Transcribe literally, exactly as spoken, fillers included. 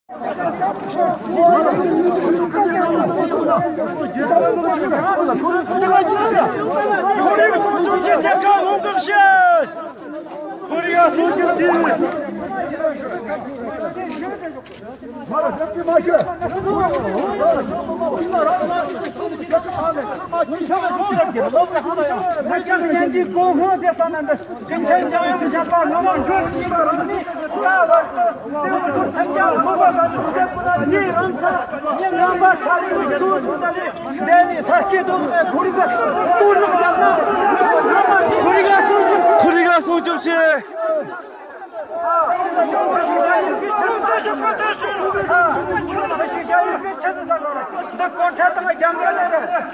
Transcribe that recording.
ཁོར་ཡུག་སྲུང་སྐྱོབ་བྱེད། ཐད་ཀར་སྔོན་འགོག་བྱེད། ཁོར་ཡུག་སྲུང་སྐྱོབ་བྱེད། སྤྱི་ཚོགས་ཀྱི་གོང་ཧོ་དེ་ལྟ་ན་འདི། ཅིན་ཆན་ཅང་ཡང་གཞན་པ་ངོ་མ་འགྲོ་གི་མ་རེད། ད་བར་དུ་དེ་ཚོ་སེམས་ཅན་ངོ་མ་ངའི་རང་ཁ་ངའི་ངང་པ་ཆགས་པའི་སོ་སོ་ད་ནི་འདས་ནས་ས་སྐྱེས་རྡོ་ཁོར་ཡུག་གཏོར་བརླག་བརྒྱབ་ན། ཁོར་ཡུག་སྲུང་སྐྱོབ། ཁོར་ཡུག་སྲུང་སྐྱོབ་བྱེད། འདི་གོ་ཆ་དང་རྒྱང་ག་ལ་རེད།